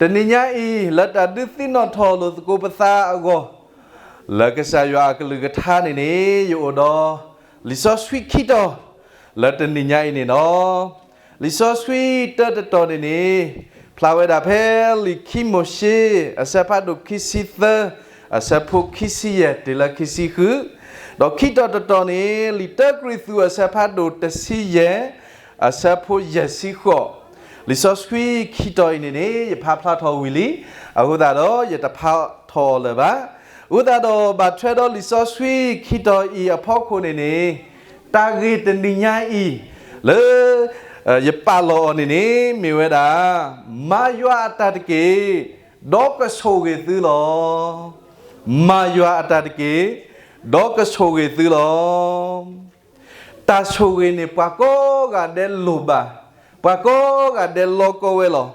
တနံၤညါအံၤ လၢတၢ်ဒုးသ့ၣ်နီၣ်ထီၣ်လိာ်သကိးပသးအဂီၢ်, လၢကစၢ်ယွၤအကလုၢ်ကထါန့ၣ်န့ၣ် ယအိၣ်ဒီးလံာ်စီဆှံခံတီၤ လၢတနံၤညါအံၤန့ၣ်လီၤ. လံာ်စီဆှံတၢတတီၤန့ၣ်န့ၣ် ဖျါဝဲဒၣ်ဖဲလံာ်ခံမိၤၡ့ အဆၢဖးဒိၣ်ခံဆံသၢ အဆၢဖိခံဆံယဲၢ်တုၤလၢခံဆံဃု, ဒီးခံတီၤတတီၤန့ၣ် လံာ်တၢကရံၣ်သူးအဆၢဖးဒိၣ်တဆံယဲၢ် အဆၢဖိယဲၢ်ဆံဃိး, လံာ်စီဆှံခံတီၤအံၤန့ၣ်န့ၣ် ယဖးဖျါထီၣ်ဝံၤလံ, အဃိသတးဒီး ယတဖးထီၣ်အီၤလၢၤဘၣ်. အဃိသတးဒီး ဘၣ်ထွဲဒီးလံာ်စီဆှံခံတီၤအံၤအဖီခိၣ်န့ၣ်န့ၣ် တၢ်ဂ့ၢ်တနံၤညါအံၤ လၢ ယပာ်လီၤအီၤန့ၣ်န့ၣ် မ့ၢ်ဝဲဒၣ် မၤယွၤအတၢ်တက့ၢ်, ဒီးကဆိၣ်ဂ့ၤသုလီၤ. မၤယွၤအတၢ်တက့ၢ်, ဒီးကဆိၣ်ဂ့ၤသုလီၤ. တၢ်ဆိၣ်ဂ့ၤန့ၣ် ပှၤကိးဂၤဒဲးလိၣ်ဘၣ်, ပှၤကိးဂၤဒဲးလီကီဝဲလီၤ.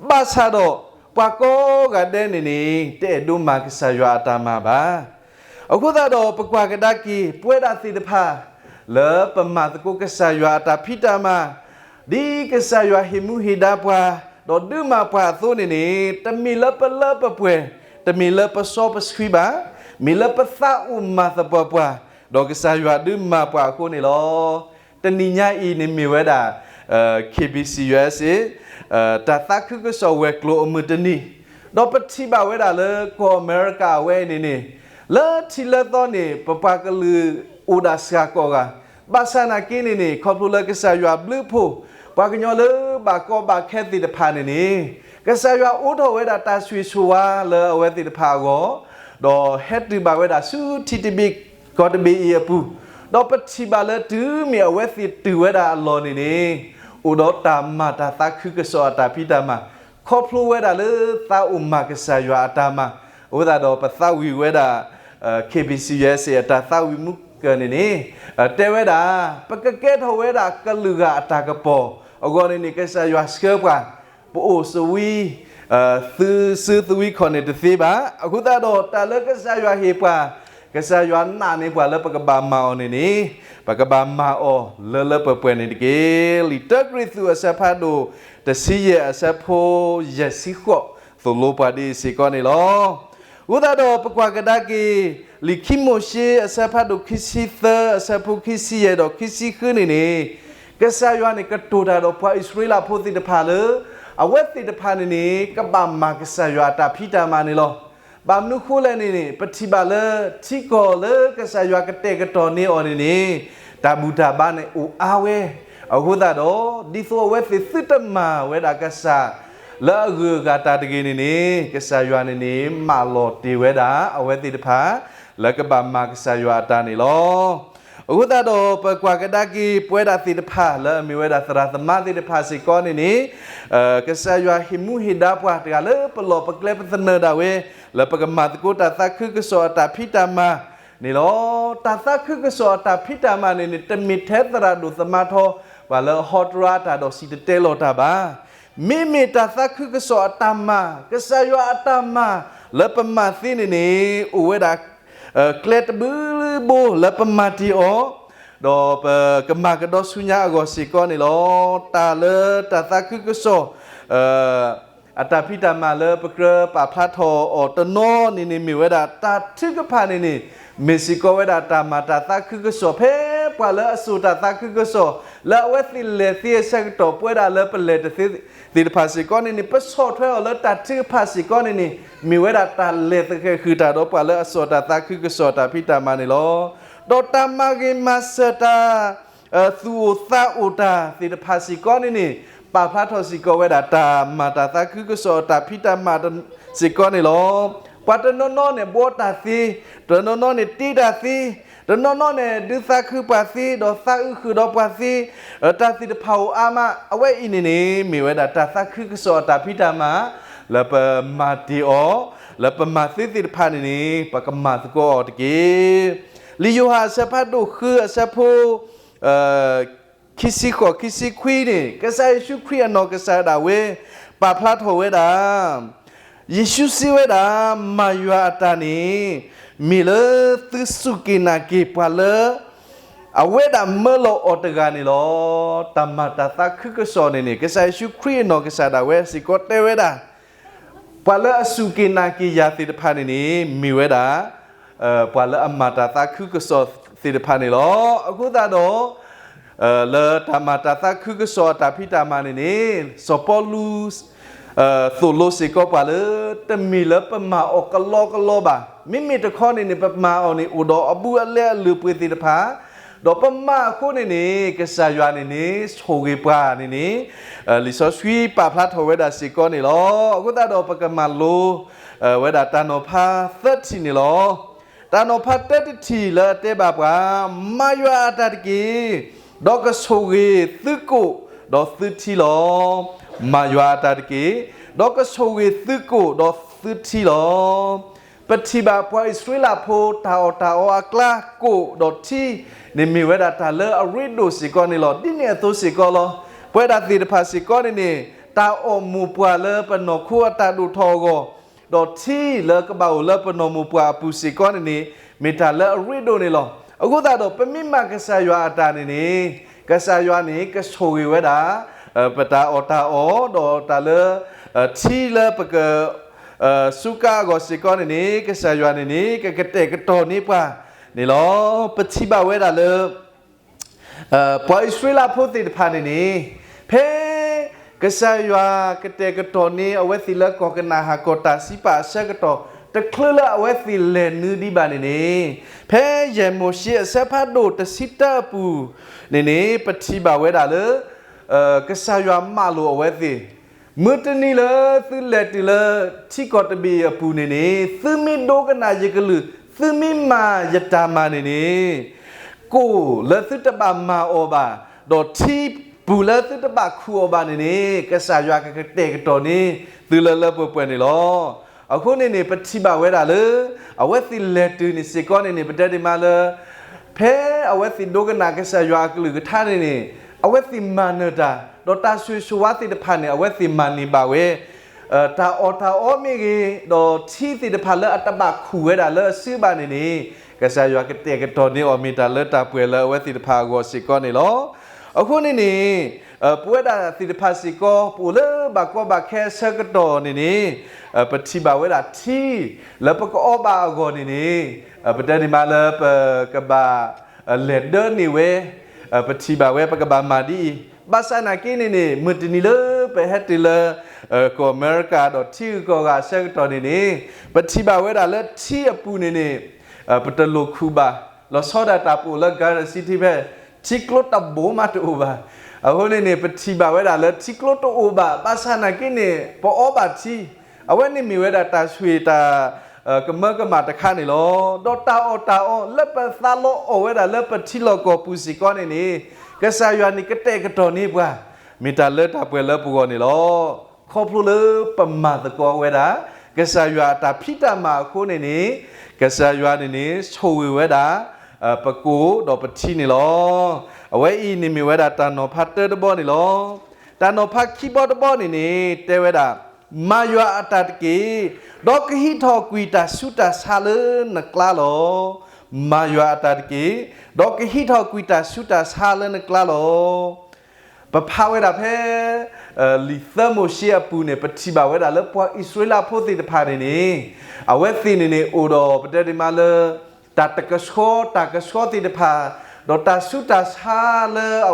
ဘၣ်ဆၣ်ဒီး ပှၤကိးဂၤဒဲးန့ၣ်န့ၣ် တအဲၣ်ဒိးမၤကစၢ်ယွၤအတၢ်မၤဘၣ်. အဃိသတးဒီး ပကွၢ်ကဒါက့ၤ ပဝဲဒၣ်သ့ၣ်တဖၣ် လၢပမၤသကိးကစၢ်ယွၤအတၢ်ဖံးတၢ်မၤ, ဒ်ကစၢ်ယွၤဟ့ၣ်မူဟ့ၣ်ဒါပှၤ, ဒီးဒုးမၤပှၤအသိးန့ၣ်န့ၣ် တမ့ၢ်လၢပလၢပပှဲၤ, တမ့ၢ်လၢပစီပဆှံဘၣ်, မ့ၢ်လၢပသးအိၣ်မၤသပှၢ်ပှၢ်, ဒီးကစၢ်ယွၤဒုးမၤပှၤအဃိန့ၣ်လီၤ. တနံၤညါအံၤန့ၣ်မ့ၢ်ဝဲဒၣ် KBC USA တၢ်သးခုကစီၣ်ဝဲၤကျိၤအမုၢ်တနံၤ, ဒီးပထံၣ်ဘၣ်ဝဲဒၣ်လၢကီၢ်အမဲရကၤအဝဲအံၤန့ၣ်န့ၣ် လၢထံးလၢသီန့ၣ် ပပှၤကလုာ်အိၣ်ဒၣ်စှၤကိးဂၤ, ဘၣ်ဆၣ်နာ်က့န့ၣ်န့ၣ် ခီဖျိလၢကစၢ်ယွၤဘျုးဖှိၣ် ပှၤကညီလၢဘၣ်ကီဘၣ်ခဲသ့ၣ်တဖၣ်န့ၣ်န့ၣ် ကစၢ်ယွၤအိးထီၣ်ဝဲဒၣ်တၢ်ဆိၣ်ဂ့ၤဆိၣ်ဝါလၢအဝဲသ့ၣ်တဖၣ်အဂီၢ်, ဒီးဟဲတုၤဘၣ်ဝဲဒၣ်ဆူထံတဘ့ၣ်ကီၢ်တဘ့ၣ်အံၤအပူၤ, ဒီးပထံၣ်ဘၣ်လၢတုၤမ့ၢ်အဝဲသ့ၣ်တုၤဝဲဒၣ်အလီၢ်န့ၣ်န့ၣ် အိၣ်ဒီးတၢ်မၤတၢ်သးခုကစီၣ်အတၢ်ဖံးတၢ်မၤ, ခီဖျိဝဲဒၣ်လၢသးအိၣ်မၤကစၢ်ယွၤအတၢ်မၤ, အဃိသတးဒီးပသးဝံၣ်ဝဲဒၣ် KBC USA အတၢ်သးဝံၣ်မူကၢၢ်န့ၣ်န့ၣ် တဲဝဲဒၣ် ပကကဲထီၣ်ဝဲဒၣ်ကလုာ်ဂၤအတၢ်ကပီၤအဂီၢ်န့ၣ်န့ၣ် ကစၢ်ယွၤဆှၢပှၤ ပအိၣ်သဝံ သုစုသဝံခီၣ်န့ၣ်တသ့ဘၣ်. အဃိသတးဒီးတၢ်လၢကစၢ်ယွၤဟ့ၣ်ပှၤ, ကစၢ်ယွၤနာ်န့ၢ်ပှၤလၢပကဘၣ်မၤအီၤန့ၣ်န့ၣ် ပကဘၣ်မၤအီၤလၢလၢပှဲၤပှဲၤန့ၣ်တက့ၢ်. လံာ်တၢကရံၣ်သူးအဆၢဖးဒိၣ်တဆံယဲၢ် အဆၢဖိယဲၢ်ဆံဃိး သိၣ်လိပှၤဒ်အံၤစ့ၢ်ကီးန့ၣ်လီၤ. အဃိသတးဒီးပကွၢ်ကဒါက့ၤ လံာ်ခံမိၤၡ့အဆၢဖးဒိၣ်ခံဆံသၢ အဆၢဖိခံဆံယဲၢ်ဒီးခံဆံဃုန့ၣ်န့ၣ် ကစၢ်ယွၤန့ၣ်ကတိၤတၢ်ဒီးပှၤအံၣ်စရ့လးဖိသ့ၣ်တဖၣ်လၢ အဝဲသ့ၣ်တဖၣ်န့ၣ်န့ၣ် ကဘၣ်မၤကစၢ်ယွၤအတၢ်ဖံးတၢ်မၤန့ၣ်လီၤ. ဘၣ်မနုၤဃိလဲၣ်န့ၣ်န့ၣ် ပထံၣ်ဘၣ်လၢထံကီၢ်လၢကစၢ်ယွၤကတဲာ်ကတီၤန့ၢ်အီၤန့ၣ်န့ၣ် တၢ်ဘူၣ်တၢ်ဘါန့ၣ်အိၣ်အါဝဲ, အဃိသတးဒီး ဒ်သိးအဝဲသ့ၣ်သုတမၤဝဲဒၣ်ကစၢ် လၢအဂုၤအဂၤတၢ်တဂ့ၤန့ၣ်န့ၣ် ကစၢ်ယွၤန့ၣ်န့ၣ် မၢလီၤတ့ၢ်ဝဲဒၣ်အဝဲသ့ၣ်တဖၣ် လၢကဘၣ်မၤကစၢ်ယွၤအတၢ်န့ၣ်လီၤ. အဃိသတးဒီး ပကွၢ်ကဒါက့ၤ ပဝဲဒၣ်သ့ၣ်တဖၣ် လၢအမ့ၢ်ဝဲဒၣ်သရၣ်သမါသ့ၣ်တဖၣ်စ့ၢ်ကီးန့ၣ်န့ၣ် ကစၢ်ယွၤဟ့ၣ်မူဟ့ၣ်ဒါပှၤတဂၤလၢပလီၢ်ပကျဲပသနၢၣ်ဒၣ်ဝဲ လၢပကမၤသကိးတၢ်သးခုကစီၣ်အတၢ်ဖံးတၢ်မၤန့ၣ်လီၤ. တၢ်သးခုကစီၣ်အတၢ်ဖံးတၢ်မၤန့ၣ်န့ၣ် တမ့ၢ်ထဲသရၣ်ဒိၣ်သမါထီ ပှၤလၢအဟီတရါတၢ်ဒီးစံၣ်တဲၤတဲလီၤတၢ်ဘၣ်. မ့မ့ၢ်တၢ်သးခုကစီၣ်အတၢ်မၤ, ကစၢ်ယွၤအတၢ်မၤ လၢပမၤသ့န့ၣ်န့ၣ် အိၣ်ဝဲဒၣ် ကျဲတဘိဘိလၢပမၤတ့ၢ်အီၤ, ဒီးပကမၤကဒီးဆူညါအဂီၢ်စ့ၢ်ကီးန့ၣ်လီၤ. တၢ်လၢတၢ်သးခုကစီၣ် အတၢ်ဖံးတၢ်မၤလၢပကြၢးပာ်ဖျါထီၣ်အီၤတနီၤန့ၣ်န့ၣ် မ့ၢ်ဝဲဒၣ် တၢ်ထုကဖၣ်န့ၣ်န့ၣ် မ့ၢ်စ့ၢ်ကီးဝဲဒၣ်တၢ်မၤတၢ်သးခုကစီၣ် ဖဲပှၤလၢအစိာ်တၢ်သးခုကစီၣ် လၢအဝဲသ့ၣ်လဲၤသ့အဆၢကတီၢ် ပဝဲဒၣ်လၢပလဲၤတသ့သ့ၣ်တဖၣ်စ့ၢ်ကီးန့ၣ်န့ၣ် ပဆီၣ်ထွဲအီၤလၢတၢ်ထုကဖၣ်စ့ၢ်ကီးန့ၣ်န့ၣ် မ့ၢ်ဝဲဒၣ်တၢ်လဲၤသဃဲၤဃုာ်တၢ်ဒီးပှၤလၢအစိာ်တၢ်သးခုကစီၣ်တၢ်ဖံးတၢ်မၤန့ၣ်လီၤ. ဒီးတၢ်မၤဂ့ၤမၤစၢၤတၢ် သူၣ်အိၣ်သးအိၣ်တၢ်သ့ၣ်တဖၣ်စ့ၢ်ကီးန့ၣ်န့ၣ် ပာ်ဖျါထီၣ်စ့ၢ်ကီးဝဲဒၣ်တၢ်မၤတၢ်သးခုကစီၣ်တၢ်ဖံးတၢ်မၤစ့ၢ်ကီးန့ၣ်လီၤ. ပှၤတနီၤနီၤန့ၣ် ဘှီတၢ်သ့, တနီၤနီၤန့ၣ်တ့တၢ်သ့, တနီၤနီၤန့ၣ် ဒုးသးခုပှၤသ့ ဒီးသးအုးဃုာ်ဒီးပှၤသ့, တၢ်သ့ၣ်တဖၣ်အိၣ်အါမး အဝဲအံၤန့ၣ်န့ၣ် မ့ၢ်ဝဲဒၣ်တၢ်သးခုကစီၣ်အတၢ်ဖံးတၢ်မၤ လၢပမၤတ့ၢ်အီၤ, လၢပမၤသ့သ့ၣ်တဖၣ်န့ၣ်န့ၣ် ပကမၤသကိးအီၤတက့ၢ်. လံာ်ယိၤဟၣ်အဆၢဖးဒိၣ်ဃုအဆၢဖိ ခံဆံဃိး ခံဆံခွံန့ၣ် ကစၢ်ယ့ၣ်ၡူးခရံာ်အနီၢ်ကစၢ်ဒၣ်ဝဲ ပာ်ဖျါထီၣ်ဝဲဒၣ်, ယ့ၣ်ၡူးစံးဝဲဒၣ်, မၤယွၤအတၢ်န့ၣ် မ့ၢ်လၢသုစူၢ်က့ၤနာ်က့ၤပှၤလၢ အဝဲဒၣ်မၢလီၤအီၤတဂၤန့ၣ်လီၤ. တၢ်မၤတၢ်သးခုကစီၣ်န့ၣ်န့ၣ် ကစၢ်ယ့ၣ်ၡူးခရံာ်အနီၢ်ကစၢ်ဒၣ်ဝဲစ့ၢ်ကီးတဲဝဲဒၣ် ပှၤလၢအစူၢ်က့ၤနာ်က့ၤယၤသ့ၣ်တဖၣ်န့ၣ်န့ၣ် မ့ၢ်ဝဲဒၣ် ပှၤလၢအမၤတၢ်သးခုကစီၣ်သ့ၣ်တဖၣ်န့ၣ်လီၤ. အဃိသတးဒီး လၢတၢ်မၤတၢ်သးခုကစီၣ်အတၢ်ဖံးတၢ်မၤန့ၣ်န့ၣ် စီၤပီလူး သိၣ်လိစ့ၢ်ကီးပှၤလၢ တမ့ၢ်လၢပမၤအီၤကလီကလီဘၣ်. မ့မ့ၢ်တခီန့ၣ်န့ၣ် ပမၤအီၤန့ၣ် အိၣ်ဒီးအဘူးအလဲအလုၢ်အပှ့ၤသ့ၣ်တဖၣ်, ဒီးပမၤအဃိန့ၣ်န့ၣ် ကစၢ်ယွၤန့ၣ်န့ၣ် ဆိၣ်ဂ့ၤပှၤန့ၣ်န့ၣ် လံာ်စီဆှံပာ်ဖျါထီၣ်ဝဲဒၣ်စ့ၢ်ကီးန့ၣ်လီၤ. အဃိသတးဒီးပကမၤလိ ဝဲဒၣ်တၢ်နီၤဖးသၢထံၣ်န့ၣ်လီၤ. တၢ်နီၤဖးတၢတထံၣ်လၢအတဲဘၣ်ပှၤ, မၤယွၤအတၢ်တက့ၢ်, ဒီးကဆိၣ်ဂ့ၤသုကိၣ်ဒီးသုထံလီၤ. မၤယွၤအတၢ်တက့ၢ်, ဒီးကဆိၣ်ဂ့ၤသုကိၣ်ဒီးသုထံလီၤ. ပထံၣ်ဘၣ်ပှၤအံၣ်စရ့လးဖိတၢ်အီၣ်တၢ်အီအကျါ ကိၣ်ဒီးထံန့ၣ်မ့ၢ်ဝဲဒၣ်တၢ်လၢအရ့ဒိၣ်စ့ၢ်ကီးန့ၣ်လီၤ. ဒ်န့ၣ်အသိးစ့ၢ်ကီးလီၤ. ပဝဲဒၣ်သ့ၣ်တဖၣ်စ့ၢ်ကီးန့ၣ်န့ၣ် တၢ်အီၣ်မိၢ်ပှၢ်လၢပနီၢ်ခိအတၢ်ဒိၣ်ထီၣ်အဂီၢ် ဒီးထံလၢကဘၣ်အိၣ်လၢပနီၢ်မိၢ်ပှၢ်အပူၤစ့ၢ်ကီးန့ၣ်န့ၣ် မ့ၢ်တၢ်လၢအရ့ဒိၣ်န့ၣ်လီၤ. အဃိသတးဒီး ပမ့ၢ်မၤကစၢ်ယွၤအတၢ်န့ၣ်န့ၣ် ကစၢ်ယွၤန့ၣ် ကဆိၣ်ဂ့ၤဝဲဒၣ် ပတၢ်အီၣ်တၢ်အီ ဒီးတၢ်လၢ ထံလၢပက စူးကါအဂီၢ်စ့ၢ်ကီးန့ၣ်န့ၣ် ကစၢ်ယွၤန့ၣ်န့ၣ် ကကတဲာ်ကတီၤန့ၢ်ပှၤန့ၣ်လီၤ. ပထံၣ်ဘၣ်ဝဲဒၣ်လၢ ပှၤအံၣ်စရ့လးဖိသ့ၣ်တဖၣ်န့ၣ်န့ၣ် ဖဲကစၢ်ယွၤကတဲာ်ကတီၤန့ၢ်အဝဲသ့ၣ်လၢကီၢ်ကနၤအၣ်ကီၢ်တၢ်စံးပာ်အဆၢကတီၢ် တချုးလၢအဝဲသ့ၣ်လဲၤနုာ်ဒံးဘၣ်န့ၣ်န့ၣ် ဖဲယဲၢ်မိၤၡ့အဆၢဖးဒိၣ်တဆံတၢအပူၤန့ၣ်န့ၣ် ပထံၣ်ဘၣ်ဝဲဒၣ်လၢ ကစၢ်ယွၤမၤလိာ်အဝဲသ့ၣ် မုၢ်တနံၤလၢသုလဲၤတုၤလၢထံကီၢ်တဘ့ၣ်အံၤအပူၤန့ၣ်န့ၣ် သုမ့ၢ်ဒိကနၣ်ယကလုၢ်, သုမ့ၢ်မၤယတၢ်မၤန့ၣ်န့ၣ် ကိၣ်လၢသုတဘၣ်မၤအီၤဘၣ်, ဒီးထံပူၤလၢသုတဘၣ်ခူၣ်အီၤဘၣ်န့ၣ်န့ၣ် ကစၢ်ယွၤကကတဲာ်ကတီၤန့ၢ်သုလၢလၢပှဲၤပှဲၤန့ၣ်လီၤ. အဃိန့ၣ်န့ၣ် ပထံၣ်ဘၣ်ဝဲဒၣ်လၢ အဝဲသ့ၣ်လဲၤတုၤန့ၣ်စ့ၢ်ကီးန့ၣ်န့ၣ် ပတဲဒ်မးလၢ ဖဲအဝဲသ့ၣ်ဒိကနၣ်ကစၢ်ယွၤအကလုၢ်ကထါန့ၣ်န့ၣ် အဝဲသ့ၣ်မၤနၢၤတၢ်, ဒီးတၢ်ဆိၣ်ဂ့ၤဆိၣ်ဝါသ့ၣ်တဖၣ်န့ၣ် အဝဲသ့ၣ်မၤန့ၢ်ဘၣ်ဝဲ တၢ်အီၣ်တၢ်အီမ့ၢ်ဂ့ၤ, ဒီးထံသ့ၣ်တဖၣ်လၢအတဘၣ်ခူၣ်ဝဲဒၣ်လၢအစုဘၣ်န့ၣ်န့ၣ် ကစၢ်ယွၤကတဲာ်ကတီၤန့ၢ်အီၤ မ့ၢ်တၢ်လၢတၢ်ပှဲၤလၢအဝဲသ့ၣ်တဖၣ်အဂီၢ်စ့ၢ်ကီးန့ၣ်လီၤ. အဃိန့ၣ်န့ၣ် ပဝဲဒၣ်သ့ၣ်တဖၣ်စ့ၢ်ကီး ပအိၣ်လၢဘၣ်ကီဘၣ်ခဲအဆၢကတီၢ်န့ၣ်န့ၣ် ပထံၣ်ဘၣ်ဝဲဒၣ်ထံ လၢပကအီၣ်ဘၣ်အဂီၢ်န့ၣ်န့ၣ် ပတဲဒ်မးလၢပကဘၣ် လဲၤဒၢန့ၢ်ဝဲ ပထံၣ်ဘၣ်ဝဲပကဘၣ်မၤဒ်အံၤ, ဘၣ်ဆၣ်နာ်က့န့ၣ်န့ၣ် မုၢ်တနံၤလၢပဟဲတုၤလၢ ကီၢ်အမဲရကၤဒီးထံဂုၤကီၢ်ဂၤအဆၢကတီၢ်န့ၣ်န့ၣ် ပထံၣ်ဘၣ်ဝဲဒၣ်လၢထံအပူၤန့ၣ်န့ၣ် ပတလိၣ်ခူၣ်ဘၣ်, လီၤဆီဒၣ်တၢ်ပအိၣ်လၢ Garden City ဖဲ ထံကျိတဘိမးတအိၣ်ဘၣ်. အဃိန့ၣ်န့ၣ် ပထံၣ်ဘၣ်ဝဲဒၣ်လၢထံကျိတအိၣ်ဘၣ်, ဘၣ်ဆၣ်နာ်က့န့ၣ် ပအီၣ်ဘၣ်ထံ အဝဲန့ၣ်မ့ၢ်ဝဲဒၣ်တၢ်ဆိၣ်ဂ့ၤတၢ် ကမၢကမၣ်တခါန့ၣ်လီၤ. ဒီးတၢ်အီၣ်တၢ်အီလၢပသးလီအီၣ်ဝဲဒၣ်လၢပထံလီၢ်ကီၢ်ပူၤစ့ၢ်ကီးန့ၣ်န့ၣ် ကစၢ်ယွၤန့ၣ်ကတဲာ်ကတီၤန့ၢ်ပှၤ မ့ၢ်တၢ်လၢတၢ်ပှဲၤလၢပဂီၢ်န့ၣ်လီၤ. ခီဖျိလၢပမၤသကိးဝဲဒၣ် ကစၢ်ယွၤအတၢ်ဖံးတၢ်မၤအဃိန့ၣ်န့ၣ် ကစၢ်ယွၤန့ၣ်န့ၣ် ဆိၣ်ဂ့ၤဝဲဒၣ် ပကိၣ်ဒီးပထံန့ၣ်လီၤ. အဝဲအံၤန့ၣ်မ့ၢ်ဝဲဒၣ်တၢ်နီၤဖးတၢတဘီန့ၣ်လီၤ. တၢ်နီၤဖးခံဘီတဘီန့ၣ်န့ၣ် တဲဝဲဒၣ် မၤယွၤအတၢ်တက့ၢ်, ဒီးကဟံးထီၣ်ကွံာ်တၢ်ဆူးတၢ်ဆါလၢနကျါလီၤ. မၤယွၤအတၢ်တက့ၢ်, ဒီးကဟံးထီၣ်ကွံာ်တၢ်ဆူးတၢ်ဆါလၢနကျါလီၤ. ပဖးဝဲဒၣ်ဖဲ လံာ်သၢမိၤၡ့အပူၤန့ၣ် ပထံၣ်ဘၣ်ဝဲဒၣ်လၢပှၤအံၣ်စရ့လးဖိသ့ၣ်တဖၣ်န့ၣ်န့ၣ် အဝဲသ့ၣ်န့ၣ်န့ၣ် အိၣ်ဒီးပတဲဒ်မးလၢ တၢ်တကဆှီ တၢ်ကဆှီသ့ၣ်တဖၣ် ဒီးတၢ်ဆူးတၢ်ဆါလၢ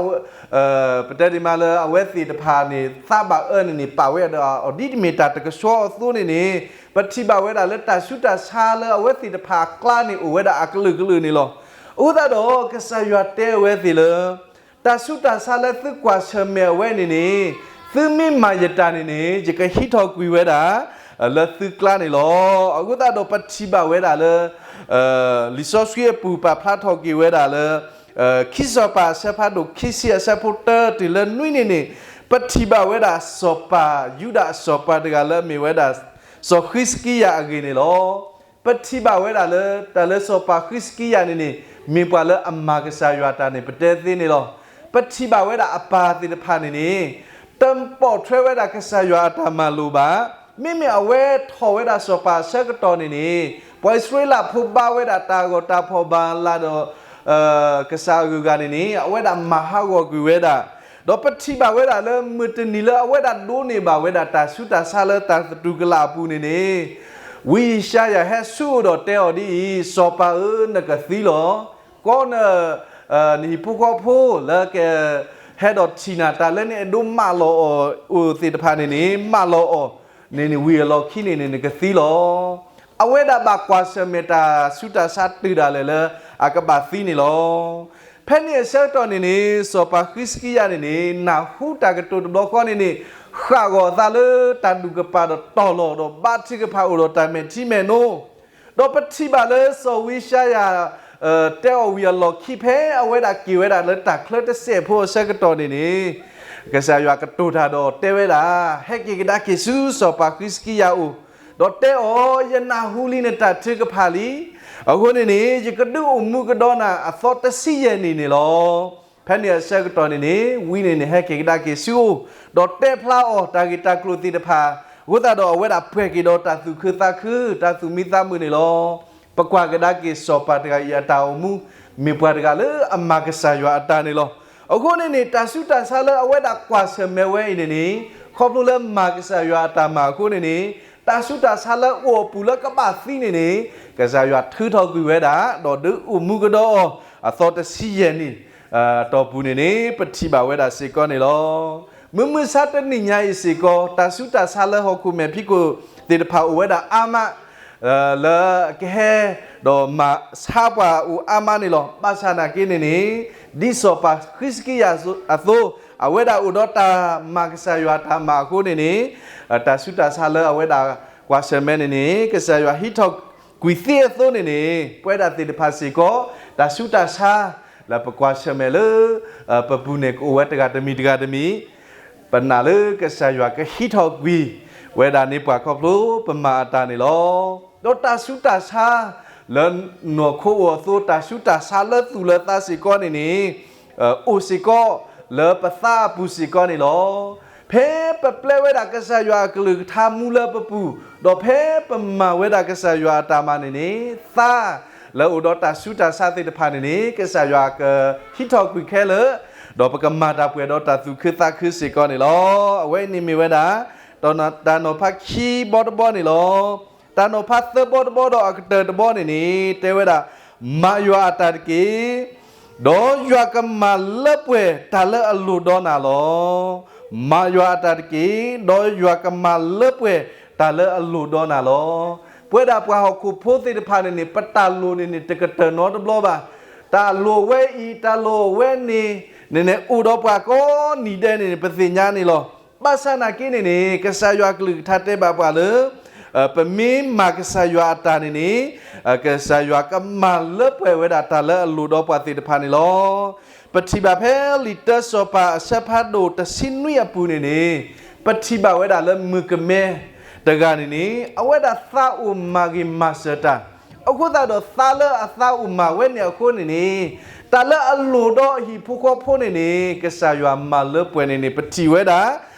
ပတဲဒ်မးလၢအဝဲသ့ၣ်တဖၣ်န့ၣ် သးဘၣ်အၢန့ၣ်န့ၣ် ပာ်ဝဲဒၣ်အီၤဒ်တမ့ၢ်တၢ်တကဆှီအသိးန့ၣ်န့ၣ် ပထံၣ်ဘၣ်ဝဲဒၣ်လၢတၢ်ဆူးတၢ်ဆါလၢအဝဲသ့ၣ်တဖၣ်အကျါန့ၣ် အိၣ်ဝဲဒၣ်အကလုာ်ကလုာ်န့ၣ်လီၤ. အဃိသတးဒီး ကစၢ်ယွၤတဲအဝဲသ့ၣ်လၢ တၢ်ဆူးတၢ်ဆါလၢသုကွၢ်ဆၢၣ်မဲာ်အဝဲန့ၣ်န့ၣ် သုမ့ၢ်မၤယတၢ်န့ၣ်န့ၣ် ယကဟံးထီၣ်ကွံာ်ဝဲဒၣ် လၢသုကျါန့ၣ်လီၤ. အဃိသတးဒီးပထံၣ်ဘၣ်ဝဲဒၣ်လၢ လံာ်စီဆှံအပူၤပာ်ဖျါထီၣ်က့ၤဝဲဒၣ်လၢ ခံစီၤပၤအဆၢဖးဒိၣ်ခံဆံအဆၢဖိတၢတုၤလၢနွံန့ၣ်န့ၣ် ပထံၣ်ဘၣ်ဝဲဒၣ်စီၤပၤယူဒၤအစီၤပၤတဂၤလၢအမ့ၢ်ဝဲဒၣ် စီၤဃံးစကံယၤအဂ့ၢ်န့ၣ်လီၤ. ပထံၣ်ဘၣ်ဝဲဒၣ်လၢ တၢ်လၢစီၤပၤဃံးစကံယၤန့ၣ်န့ၣ် မ့ၢ်ပှၤလၢအမၤကစၢ်ယွၤတၢ်န့ၣ် ပတဲသ့န့ၣ်လီၤ. ပထံၣ်ဘၣ်ဝဲဒၣ်အပၢ်သ့ၣ်တဖၣ်န့ၣ်န့ၣ် တပိာ်ထွဲဝဲဒၣ်ကစၢ်ယွၤအတၢ်မၤလိာ်ဘၣ်. မ့မ့ၢ်အဝဲထီၣ်ဝဲဒၣ်စီၤပၤအဆၢကတီၢ်န့ၣ်န့ၣ် ပှၤအံၣ်စရ့လးဖိဘါဝဲဒၣ်တၢ်ဂီၤတၢ်ဖီၣ်ဘၣ်လၢဒီး ကစၢ်အဂုၤအဂၤန့ၣ်န့ၣ် အဝဲဒၣ်မၤဟးဂီၤကွံာ်ဝဲဒၣ် ဒီးပထံၣ်ဘၣ်ဝဲဒၣ်လၢမုၢ်တနံၤလၢအဝဲဒၣ်ဒိးန့ၢ်ဘၣ်ဝဲဒၣ်တၢ်ဆူးတၢ်ဆါလၢတၢ်သတူၢ်ကလာ်အပူၤန့ၣ်န့ၣ်, ဝံယၡါယၤဟဲဆူအအိၣ်ဒီးတဲအီၤဒ်အံၤ, စီၤပၤဧၢ, နကသံလီၤ. ကီန နဟံၣ်ဖိဃီဖိလၢကဟဲဒီးထံၣ်နၤတၢ်လၢနအဲၣ်ဒိးမၢလီၤအီၤအိၣ်သ့ၣ်တဖၣ်န့ၣ်န့ၣ်, မၢလီၤအီၤန့ၣ်န့ၣ်ဝံၤအလီၢ်ခံန့ၣ်န့ၣ် နကသံလီၤ. အဝဲဒၣ်ဘၣ်ကွၢ်ဆၢၣ်မဲာ်တၢ်ဆူးတၢ်ဆါတုၤဒၣ်လဲာ်လၢအကဘၣ်သံန့ၣ်လီၤ. ဖဲန့ၣ်အဆၢကတီၢ်န့ၣ်န့ၣ် စီၤပၤဃံစကံယၤန့ၣ်န့ၣ် နၢ်ဟူတၢ်ကတိၤတဘျီဃီန့ၣ်န့ၣ်, ဃၣ်ဂီၤအသးလၢတၢ်ဒူၣ်ကပၤဒီးတီၢ်လီၤ, ဒီးဘါထုကဖၣ်အိၣ်ဒီးတၢ်မဲာ်ထံမဲာ်နိ, ဒီးပထံၣ်ဘၣ်လၢစီၤဝံယၡါယၤ တဲအီၤဝံၤအလီၢ်ခံ ဖဲအဝဲဒၣ်က့ၤဝဲဒၣ်လၢတၢ်ချၢတစဲးဖိအဆၢကတီၢ်န့ၣ်န့ၣ်, ကစၢ်ယွၤကတိၤတၢ်ဒီးတဲဝဲဒၣ်, ဟဲက့ၤကဒါက့ၤဆူစီၤပၤဃံစကံယၤအအိၣ်, ဒီးတဲအီၤ, ယနၢ်ဟူလံနတၢ်ထုကဖၣ်လံ. အဃိန့ၣ်န့ၣ် ယကဒုးအိၣ်မူကဒီးနၤအသီတဆံယဲၢ်နံၣ်န့ၣ်လီၤ. ဖဲန့ၣ်အဆၢကတီၢ်န့ၣ်န့ၣ် ဝံန့ၣ်န့ၣ် ဟဲက့ၤကဒါက့ၤဆူအအိၣ်, ဒီးတဲဖျါအီၤတၢ်ဂ့ၢ်တၢ်ကျိၤသ့ၣ်တဖၣ်, အဃိသတးဒီးအဝဲဒၣ်ပှဲၤက့ၤဒီးတၢ်သူၣ်ခုသးခု တၢ်သူၣ်မံသးမုာ်န့ၣ်လီၤ. ပကွၢ်ကဒါက့ၤစီၤပၤတဂၤအံၤအတၢ်အိၣ်မူ, မ့ၢ်ပှၤတဂၤလၢအမၤကစၢ်ယွၤအတၢ်န့ၣ်လီၤ. အဃိန့ၣ်န့ၣ် တၢ်ဆူးတၢ်ဆါလၢအဝဲဒၣ်ကွၢ်ဆၢၣ်မဲာ်ဝဲအံၤန့ၣ်န့ၣ်, ခီဖျိလၢမၤကစၢ်ယွၤအတၢ်မၤအဃိန့ၣ်န့ၣ်, တၢ်ဆူးတၢ်ဆါလၢအအိၣ်အပူၤလၢကဘၣ်သံန့ၣ်န့ၣ်, ကစၢ်ယွၤထုးထီၣ်ကွံာ်ဝဲဒၣ်, ဒီးဒုးအိၣ်မူကဒီးအီၤ အသီတဆံယဲၢ်နံၣ် အတီၢ်ပူၤန့ၣ်န့ၣ် ပထံၣ်ဘၣ်ဝဲဒၣ်စ့ၢ်ကီးန့ၣ်လီၤ. မုၢ်မဆါတနံၤညါအံၤစ့ၢ်ကီး တၢ်ဆူးတၢ်ဆါလၢဟီၣ်ခိၣ်မဲာ်ဖံးခိၣ်သ့ၣ်တဖၣ်အိၣ်ဝဲဒၣ်အါမး, လၢကဟဲ ဒီးမၤဆါပှၤအိၣ်အါမးန့ၣ်လီၤ. ဘၣ်ဆၣ်နာ်က့န့ၣ်န့ၣ်, ဒ်စီၤပၤဃံစကံယၤအသိး, အဝဲဒၣ်အိၣ်ဒီးတၢ်မၤကစၢ်ယွၤတၢ်မၤအဃိန့ၣ်န့ၣ်, တၢ်ဆူးတၢ်ဆါလၢအဝဲဒၣ်ကွၢ်ဆၢၣ်မဲာ်န့ၣ်န့ၣ် ကစၢ်ယွၤဟံးထီၣ်ကွံာ်သ့အသိးန့ၣ်န့ၣ်, ပဝဲဒၣ်သ့ၣ်တဖၣ်စ့ၢ်ကီး တၢ်ဆူးတၢ်ဆါ လၢပကွၢ်ဆၢၣ်မဲာ်လၢ ပပူၤန့ၣ်ကအိၣ်ဝဲတဂၤတမံၤတဂၤတမံၤ, ပနာ်လၢကစၢ်ယွၤကဟံးထီၣ်ကွံာ်ဝဲဒၣ်န့ၢ်ပှၤခီဖျိပမၤအတၢ်န့ၣ်လီၤ. ဒီးတၢ်ဆူးတၢ်ဆါ လၢနီၢ်ခိအိၣ်အသိး တၢ်ဆူးတၢ်ဆါလၢသူၣ်လၢသးစ့ၢ်ကီးန့ၣ်န့ၣ်, အိၣ်စ့ၢ်ကီးလၢပသးအပူၤစ့ၢ်ကီးန့ၣ်လီၤ. ဖဲပပျဲဝဲဒၣ်ကစၢ်ယွၤအကလုၢ်ကထါမူလၢပပူၤ, ဒီးဖဲပမၤဝဲဒၣ်ကစၢ်ယွၤအတၢ်မၤန့ၣ်န့ၣ်, သးလၢအိၣ်ဒီးတၢ်ဆူးတၢ်ဆါသ့ၣ်တဖၣ်န့ၣ်န့ၣ် ကစၢ်ယွၤကဟံးထီၣ်ကွံာ်ခဲလၢာ်, ဒီးပကမၤတၢ်ပှဲၤဒီးတၢ်သူၣ်ခုသးခုစ့ၢ်ကီးန့ၣ်လီၤ. အဝဲအံၤန့ၣ်မ့ၢ်ဝဲဒၣ် တၢ်နီၤဖးခံဘီတဘီန့ၣ်လီၤ. တၢ်နီၤဖးသၢဘီတဘီဒီးအကတၢၢ်တဘီန့ၣ်န့ၣ် တဲဝဲဒၣ်, မၤယွၤအတၢ်တက့ၢ်, ဒီးယွၤကမၤလၢပှဲၤတၢ်လၢအလိၣ်ဒီးနၤလီၤ. မၤယွၤအတၢ်တက့ၢ်, ဒီးယွၤကမၤလၢပှဲၤတၢ်လၢအလိၣ်ဒီးနၤလီၤ. ပဝဲဒၣ်ပှၤဟီၣ်ခိၣ်ဖိသ့ၣ်တဖၣ်န့ၣ်န့ၣ် ပတၢ်လိၣ်န့ၣ်န့ၣ် တကတၢၢ်နီတဘျီဘၣ်. တၢ်လိၣ်ဝဲအံၤ တၢ်လိၣ်ဝဲန့ၣ် န့ၣ်န့ၣ် အိၣ်ဒီးပှၤကိးနံၤဒဲးန့ၣ်န့ၣ် ပသ့ၣ်ညါန့ၣ်လီၤ. ဘၣ်ဆၣ်နာ်က့န့ၣ်န့ၣ် ကစၢ်ယွၤကလုၢ်ကထါတဲဘၣ်ပှၤလၢ ပမ့ၢ်မၤကစၢ်ယွၤအတၢ်န့ၣ်န့ၣ် ကစၢ်ယွၤကမၤလၢပှဲၤဝဲဒၣ်တၢ်လၢအလိၣ်ဒီးပှၤသ့ၣ်တဖၣ်န့ၣ်လီၤ. ပထံၣ်ဘၣ်ဖဲလံာ်တၢစီၤပၤအဆၢဖးဒိၣ်တဆံနွံအပူၤန့ၣ်န့ၣ်, ပထံၣ်ဘၣ်ဝဲဒၣ်လၢမုၣ်ကမဲတဂၤန့ၣ်န့ၣ် အဝဲဒၣ်သးအိၣ်မၤဂ့ၤမၤစၢၤတၢ်, အဃိသတးဒီးသးလၢအသးအိၣ်မၤဝဲန့ၣ်အဃိန့ၣ်န့ၣ်, တၢ်လၢအလိၣ်ဒီးအဟံၣ်ဖိဃီဖိန့ၣ်န့ၣ် ကစၢ်ယွၤမၤလၢပှဲၤန့ၣ်န့ၣ် ပထံၣ်ဝဲဒၣ်,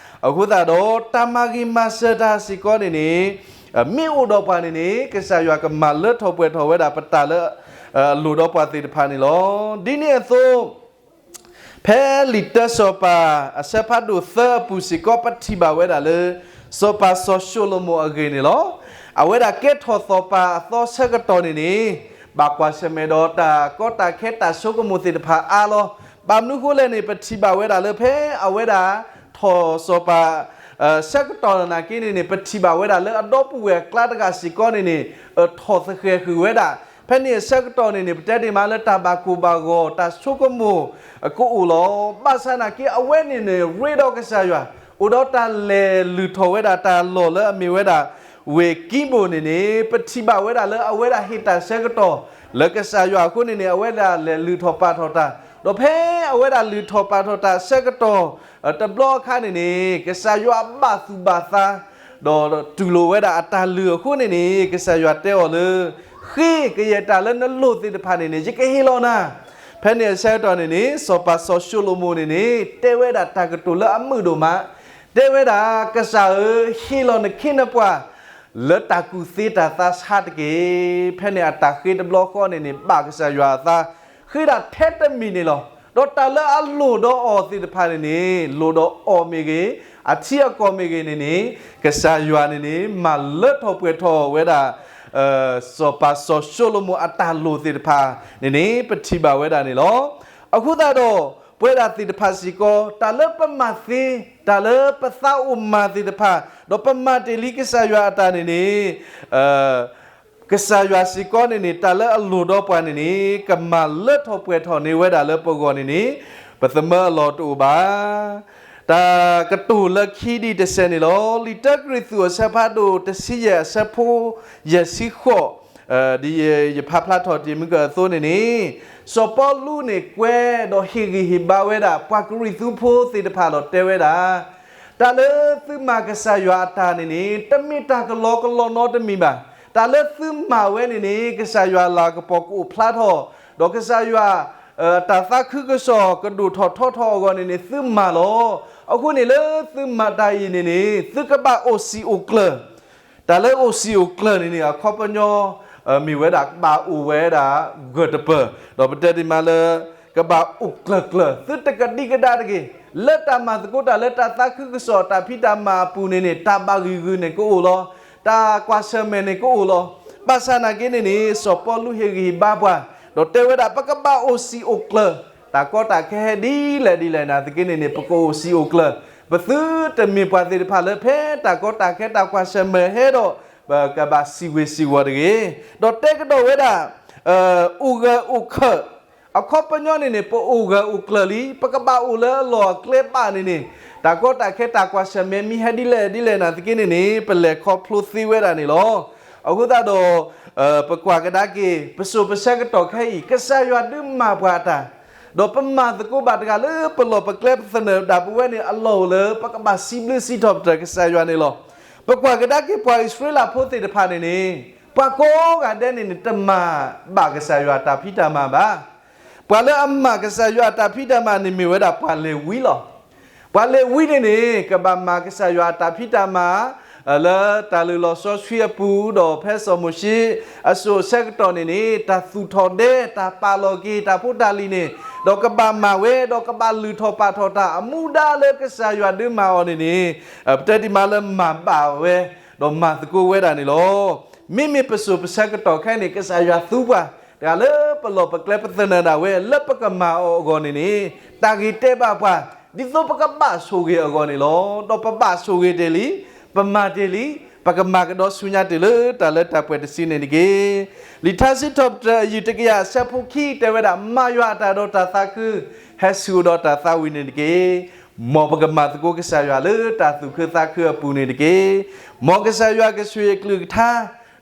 အဃိသတးဒီးတၢ်မၤဂ့ၤမၤစၢၤတၢ်စ့ၢ်ကီးန့ၣ်န့ၣ် မ့ၢ်အိၣ်ဒီးပှၤန့ၣ်န့ၣ် ကစၢ်ယွၤကမၤလၢထီၣ်ပှဲၤထီၣ်ဝဲဒၣ်ပတၢ်လၢ အလိၣ်ဒီးပှၤသ့ၣ်တဖၣ်န့ၣ်လီၤ. ဒ်န့ၣ်အသိး ဖဲလံာ်တၢစီၤပၤအဆၢဖးဒိၣ်သၢအပူၤစ့ၢ်ကီး ပထံၣ်ဘၣ်ဝဲဒၣ်လၢ စီၤပၤစီၤၡလိၤမိၣ်အဂ့ၢ်န့ၣ်လီၤ. အဝဲဒၣ်ကဲထီၣ်စီၤပၤအသီဆၢကတီၢ်န့ၣ်န့ၣ် ဘၣ်ကွၢ်ဆၢၣ်မဲာ်ဒီးတၢ်ကီတၢ်ခဲတၢ်ဆိကမိၣ်သ့ၣ်တဖၣ်အါလီၤ. ဘၣ်မနုၤဃိလဲၣ်န့ၣ် ပထံၣ်ဘၣ်ဝဲဒၣ်လၢဖဲအဝဲဒၣ်ထီၣ်စီၤပၤ ဆၢကတီၢ်နာ်က့န့ၣ်န့ၣ် ပထံၣ်ဘၣ်ဝဲဒၣ်လၢအဒီပုၢ်ဝဲၢ်အကျါတဂၤစ့ၢ်ကီးန့ၣ်န့ၣ် ထီၣ်သဃဲၤဃုာ်ဝဲဒၣ်. ဖဲန့ၣ်အဆၢကတီၢ်န့ၣ်န့ၣ် ပတဲဒ်မးလၢတၢ်ဘၣ်ကိၢ်ဘၣ်ဂီၤ တၢ်ဆိကမိၣ်ကအိၣ်လီၤ. ဘၣ်ဆၣ်နာ်က့အဝဲန့ၣ်န့ၣ် ရ့ဒီးကစၢ်ယွၤ, အိၣ်ဒီးတၢ်လဲၤလုၢ်ထီၣ်ဝဲဒၣ်တၢ်လီၢ်လၢအမ့ၢ်ဝဲဒၣ် ဝ့ၢ်ကံဘိၣ်န့ၣ်န့ၣ် ပထံၣ်ဘၣ်ဝဲဒၣ်လၢအဝဲဒၣ်ဟ့ၣ်တၢ်ဆၢကတီၢ် လၢကစၢ်ယွၤအဃိန့ၣ်န့ၣ် အဝဲဒၣ်လဲၤလုၢ်ထီၣ်ပာ်ထီၣ်တၢ်, ဒီးဖဲအဝဲဒၣ်လုၢ်ထီၣ်ပာ်ထီၣ်တၢ်ဆၢကတီၢ်တဘျီအခါန့ၣ်န့ၣ် ကစၢ်ယွၤဘၣ်သူၣ်ဘၣ်သး ဒီးတူၢ်လိာ်ဝဲဒၣ်အတၢ်လုၢ်အဃိန့ၣ်န့ၣ် ကစၢ်ယွၤတဲအီၤလၢ ဃ့ကယဲၢ်တၢ်လၢနလိၣ်သ့ၣ်တဖၣ်န့ၣ်န့ၣ် ယကဟ့ၣ်လီၤနၤ. ဖဲန့ၣ်အဆၢကတီၢ်န့ၣ်န့ၣ် စီၤပၤစီၤၡလိၤမိၣ်န့ၣ်န့ၣ် တဲဝဲဒၣ်တၢ်ကတိၤလၢအမုာ်ဒိၣ်မး, တဲဝဲဒၣ် ကစၢ်ဧၢ, ဟ့ၣ်လီၤနခ့နပှၤ လၢတၢ်ကူၣ်သ့တၢ်သးဆါတက့ၢ်. ဖဲန့ၣ်အတၢ်ဃ့တဘျီဃီန့ၣ်န့ၣ် ဘၣ်ကစၢ်ယွၤအသး ဃ့ဒၣ်ထဲတမံၤန့ၣ်လီၤ. ဒီးတၢ်လၢအလိၣ်ဒီးအီၤသ့ၣ်တဖၣ်န့ၣ်န့ၣ် လိၣ်ဒီးအီၤမ့ၢ်ဂ့ၤ, အထံအကီၢ်မ့ၢ်ဂ့ၤန့ၣ်န့ၣ် ကစၢ်ယွၤန့ၣ်န့ၣ် မၤလၢထီၣ်ပှဲၤထီၣ်ဝဲဒၣ် စီၤပၤစီၤၡလိၤမိၣ်အတၢ်လိၣ်သ့ၣ်တဖၣ်န့ၣ်န့ၣ် ပထံၣ်ဘၣ်ဝဲဒၣ်န့ၣ်လီၤ. အဃိသတးဒီး ပဝဲဒၣ်သ့ၣ်တဖၣ်စ့ၢ်ကီး တၢ်လၢပမၤသ့, တၢ်လၢပသးအိၣ်မၤသ့ၣ်တဖၣ်, ဒီးပမၤတ့ၢ်လံကစၢ်ယွၤအတၢ်န့ၣ်န့ၣ် ကစၢ်ယွၤစ့ၢ်ကီးန့ၣ်န့ၣ် တၢ်လၢအလိၣ်ဒီးပှၤန့ၣ်န့ၣ် ကမၤလၢထီၣ်ပှဲၤထီၣ်န့ၢ်ဝဲဒၣ်လၢပဂီၢ်န့ၣ်န့ၣ် ပသမၢအလီၢ်တအိၣ်ဘၣ်. တၢ်ကတိၤလၢခံဒံးတစဲးန့ၣ်လီၤ. လံာ်တၢကရံၣ်သူးအဆၢဖးဒိၣ်တဆံယဲၢ်အဆၢဖိ ယဲၢ်ဆံဃိး, ဒ်ယဖးဖျါထီၣ်တ့ၢ်မုၢ်ကအသိးန့ၣ်န့ၣ် စီၤပီလူးန့ၣ်ကွဲးဒီးဟ့ၣ်ဂံၢ်ဟ့ၣ်ဘါဝဲဒၣ် ပှၤကရံၣ်သူးဖိသ့ၣ်တဖၣ်ဒီးတဲဝဲဒၣ် တၢ်လၢသုမၤကစၢ်ယွၤအတၢ်န့ၣ်န့ၣ် တမ့ၢ်တၢ်ကလီကလီနီတမံၤဘၣ်. တၢ်လၢသုမၤဝဲန့ၣ်န့ၣ် ကစၢ်ယွၤလၤကပီၤကအိၣ်ဖျါထီၣ်, ဒီးကစၢ်ယွၤ တၢ်သးခုကစီၣ်ကဒိၣ်ထီၣ်ထီထီၣ်အဂီၢ်န့ၣ်န့ၣ် သုမၤလီၤ. အဃိန့ၣ်လၢသုမၤတၢ်အံၤန့ၣ်န့ၣ် သုကဘၣ်အိၣ်စံာ်အိၣ်ကျၢၤ တၢ်လၢအိၣ်စံာ်အိၣ်ကျၢၤန့ၣ်န့ၣ် အခီပညီ မ့ၢ်ဝဲဒၣ်ကဘၣ်အိၣ်ဝဲဒၣ်ဂၢၢ်တပၢၢ်, ဒီးပတဲဒ်မးလၢ ကဘၣ်အိၣ်ကျၢၤကျၢၤ သုတကဒံကဒါတဂ့ၤ, လၢတၢ်မၤသကိးတၢ်လၢတၢ်သးခုကစီၣ်တၢ်ဖံးတၢ်မၤအပူၤန့ၣ်န့ၣ် တၢ်ဘၣ်ဂံာ်ဂုာ်န့ၣ်ကအိၣ်လီၤ, တၢ်ကွၢ်ဆၢၣ်မဲာ်န့ၣ်ကအိၣ်လီၤ. ဘၣ်ဆၣ်နာ်က့န့ၣ်န့ၣ် စီၤပီလူးဟ့ၣ်ဂံၢ်ဟ့ၣ်ဘါပှၤ, ဒီးတဲဝဲဒၣ် ပကဘၣ်အိၣ်စံာ်အိၣ်ကျၢၤ တၢ်ကီတၢ်ခဲဟဲဒ်လဲၣ်ဒ်လဲၣ်နာ်သက့န့ၣ်န့ၣ် ပကအိၣ်စံာ်အိၣ်ကျၢၤ, ပသုတမ့ၢ်ပှၤသ့ၣ်တဖၣ်လၢဖဲတၢ်ကီတၢ်ခဲတၢ်ကွၢ်ဆၢၣ်မဲာ်ဟဲဒီး ပကဘၣ်စံးဝ့ၤစံးဝီၤတဂ့ၤ. ဒီးတဲကဒီးဝဲဒၣ် အိၣ်ဂၢၢ်အိၣ်ကျၢၤ အခီပညီန့ၣ်န့ၣ် ပအိၣ်ဂၢၢ်အိၣ်ကျၢၤလံ, ပကဘၣ်အိၣ်လၢအလီၢ်အကျဲဘၣ်န့ၣ်န့ၣ် တၢ်ကီတၢ်ခဲတၢ်ကွၢ်ဆၢၣ်မဲာ်မ့ၢ်ဟဲဒ်လဲၣ်ဒ်လဲၣ်နာ်သက့န့ၣ်န့ၣ် ပလဲၤခီဖျိသ့ဝဲဒၣ်န့ၣ်လီၤ. အဃိသတးဒီး ပကွၢ်ကဒါက့ၤ ပစိၤပဆၢကတီၢ်ခဲအံၤ ကစၢ်ယွၤဒုးမၤပှၤအတၢ်, ဒီးပမၤသကိးဘၣ်တဂၤလၢပလီၢ်ပကျဲပသနၢၣ်ဒၣ်ပဝဲန့ၣ် အလီၢ်အိၣ်လၢ ပကဘၣ်စံးဘျုးစံးထီၣ်ပတြၢၤကစၢ်ယွၤန့ၣ်လီၤ. ပကွၢ်ကဒါက့ၤပှၤအံၣ်စရ့လးဖိသ့ၣ်တဖၣ်န့ၣ်န့ၣ် ပှၤကိးဂၤဒဲးန့ၣ်န့ၣ် တမၤဘၣ်ကစၢ်ယွၤအတၢ်ဖံးတၢ်မၤဘၣ်. ပှၤလၢအမၤကစၢ်ယွၤအတၢ်ဖံးတၢ်မၤန့ၣ်မ့ၢ်ဝဲဒၣ်ပှၤလ့ၤဝံလီၤ. ပှၤလ့ၤဝံန့ၣ်န့ၣ် ကဘၣ်မၤကစၢ်ယွၤအတၢ်ဖံးတၢ်မၤ လၢတၢ်လုၢ်လီၢ်စီဆှံအပူၤ ဒီးဖဲစီၤမိၤၡ့အစိၤအဆၢကတီၢ်န့ၣ်န့ၣ် တၢ်သူၣ်ထီၣ်ဒဲ တၢ်ပာ်လီၤက့ၤတၢ်ဖိတၢ်လံၤန့ၣ် ဒီးကဘၣ်မၤဝဲ ဒီးကဘၣ်လုၢ်ထီၣ်ပာ်ထီၣ်တၢ် အမူဒါလၢကစၢ်ယွၤဒုးမၤအီၤန့ၣ်န့ၣ် ပတဲဒ်မးလၢမၤဘၣ်ဝဲ ဒီးမၤသကိးဝဲဒၣ်န့ၣ်လီၤ. မ့မ့ၢ်ပစိၤပဆၢကတီၢ်ခဲအံၤန့ၣ် ကစၢ်ယွၤသူပှၤ တဂၤလၢပလီၢ်ပကျဲပသနၢၣ်ဒၣ်ဝဲ လၢပကမၤအီၤအဂီၢ်န့ၣ်န့ၣ် တၢ်ဂ့ၤတဲဘၣ်ပှၤ ဒ်သိးပကဘၣ်ဆိၣ်ဂ့ၤအဂီၢ်န့ၣ်လီၤ. ဒီးပဘၣ်ဆိၣ်ဂ့ၤတ့ၢ်လံ, ပမၤတ့ၢ်လံ, ပကမၤကဒီးဆူညါတ့ၢ်လၢတၢ်လၢတၢ်ပှဲၤတစုန့ၣ်တက့ၢ်. လံာ်ထါစံးထီၣ်ပတြၢၤအယုၢ်တကယၤအဆၢဖိခံတဲဝဲဒၣ် မၤယွၤအတၢ်ဒီးတၢ်သးခု ဟဲဆူၣ်ဒီးတၢ်သးဝံၣ်န့ၣ်တက့ၢ်. မ်ပကမၤသကိးကစၢ်ယွၤလၢတၢ်သူၣ်ခုသးခုအပူၤန့ၣ်တက့ၢ်. မ်ကစၢ်ယွၤကဆိၣ်ဂ့ၤအကလုၢ်ကထါ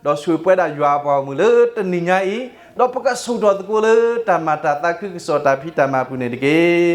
ဒီးဆိၣ်ဂ့ၤပဝဲဒၣ်ယွၤအပှၤဂီၢ်မုၢ်လၢတနံၤညါအံၤ, ဒီးပကဆူၣ်ထီၣ်သကိးလၢတၢ်မၤတၢ်သးခုကစီၣ်တၢ်ဖံးတၢ်မၤအပူၤန့ၣ်တက့ၢ်.